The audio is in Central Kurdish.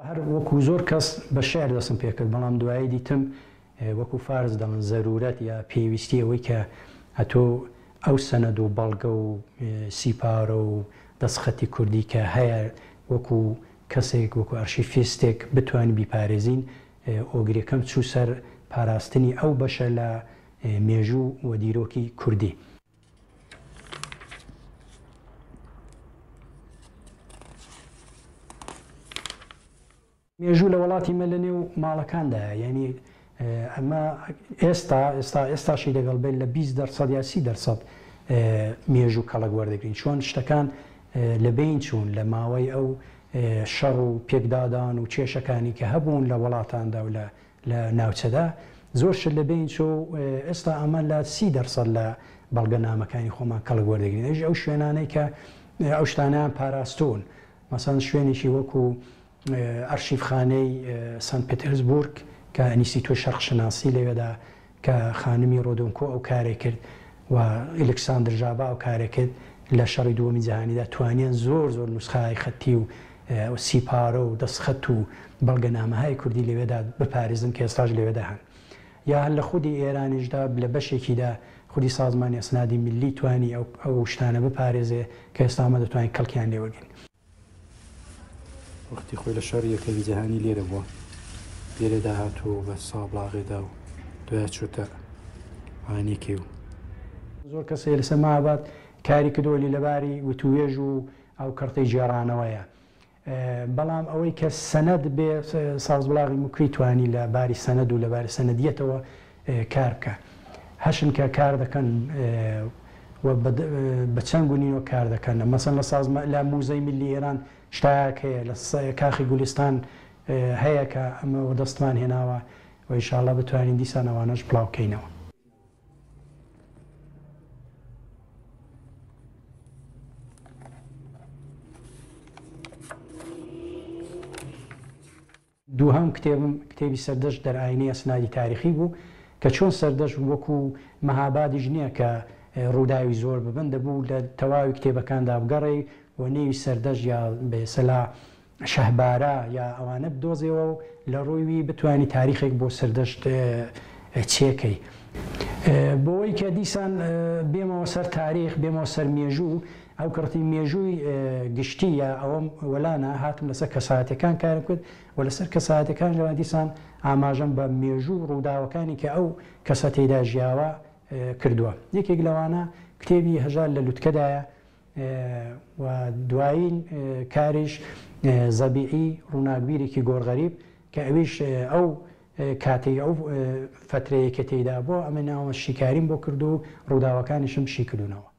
هەر وەکوو زۆر کەس بە شیعر دەستم پێ کرد، بەڵام دوایی دیتم وەکوو فارس دەڵێن زەروورەت یا پێویستی ئەوەی کە ئەتۆ ئەو سەنەد و بەڵگە و سیپارە و دەستخەتی کوردی کە هەیە وەکوو کەسێک وەکوو ئەرشیفیستێک بتوانی بیپارێزین، ئۆگریەکەم چوو سەر پاراستنی ئەو بەشە لە مێژوو و دیرۆکی کوردی. مێژوو لە وەڵاتی مە لە نێو ماڵەکاندایە یانی ئەمە ئێستا ئێستا ئێستاشی لەگەڵ بێت لە 20 دەرسەد یا 30 دەرسەد مێژوو کەڵک وەردەگرین چۆن شتەکان لە بین چوون لە ماوەی ئەو شەڕ و پێکدادان و کێشەکانی کە هەبوون لە وڵاتاندا و لە لە ناوچەدا زۆر شت لە بین چۆ و ئێستا ئەمە لە 30 دەرسەد لە بەڵگەنامەکانی خۆمان کەڵک وەردەگرین ئەویش ئەو شوێنانەی کە ئەو شتانەیان پاراستوون مەسەن شوێنێکی وەکو ئەرشیفخانەی سانت پترزبورگ کە ئەنیستیتۆی شەرقشناسی لەوێدا کە خانمی ڕۆدۆنکۆ ئەو کارەی کرد و ئلکساندر ژابا ئەو کارەی کرد لە شەڕی دووەمی جیهانیدا توانیان زۆر زۆر نوسخەهای خەتی و سیپارە و دەستخەت و بەڵگەنامەهای کوردی لەوێدا بپارێزن کە ئێستاش لەوێدا هەن. یا هەر لە خودی ئێرانیشدا لە بەشێکیدا خودی سازمانی ئەسنادی میللی توانی ئەو ئەو شتانە بپارێزێ کە ئێستا ئەمە دەتوانین کەڵکیان لێ وەرگرین. وەختی خۆی لە شەڕی یەکەمی جیهانی لێرە بووە، لێرەدا هاتووە و بە سابڵاغێدا و دوایە چۆتە ئانیکێ و. زۆر کەس هەیە لەسەر مەهاباد کاری کردووە وەلی لەباری وتووێژ و ئەو کەڕتەی گێڕانەوەیە. بەڵام ئەوەی کە سەنەد بێ سازبڵاغی موکری توانی لە باری سەنەد و لە باری سەنەدیەتەوە کار بکا. هەشن کە کار دەکەن و بە چەنگ و نینۆک کار دەکەن. مەسەن لە سازمە لە موزەی میللی ئێران شتایەک هەیە، لە کاخی گولیستان هەیە کە ئەمە وەدەستمان هێناوە و ئینشاڵڵا بتوانین دیسان ئەوانەش بڵاو کەینەوە. دووهەم کتێبم کتێبی سەردەشت در آینه اسناد تاریخی بوو کە چۆن سەردەشت وەکوو مەهابادیش نییە کە ڕووداوی زۆر ببن دەبوو لە تەواوی کتێبەکاندا بگەڕێی و نێوی سەردەشت یا بە ئێسەلا شەهبارە یا ئەوانە بدۆزێەوە و لە ڕووی وی بتوانی تاریخێک بۆ سەردەشت چێکەی. بۆوەی کە دیسان بێمەوە سەر تاریخ، بێمەوە سەر مێژوو، ئەو کڕتی مێژووی گشتی یا ئەوەم وەلانا، هاتم لەسەر کەسایەتیەکان کارم کرد و لەسەر کەسایەتیەکانیشەوە دیسان ئاماژەم بە مێژوو و ڕووداوەکانی کە ئەو کەسە تێیدا ژیاوە کردووە. یەکێک لەوانە کتێبی هەژار لە لوتکەدایە و دوایین کاریش زەبیعی ڕووناکبیرێکی گۆڕغەریب کە ئەویش ئەو کاتەی ئەو فەترەیەی کە تێیدا بووە ئەمن ئەوە شیکاریم بۆ کرد و ڕووداوەکانیشم شیکردوونەوە.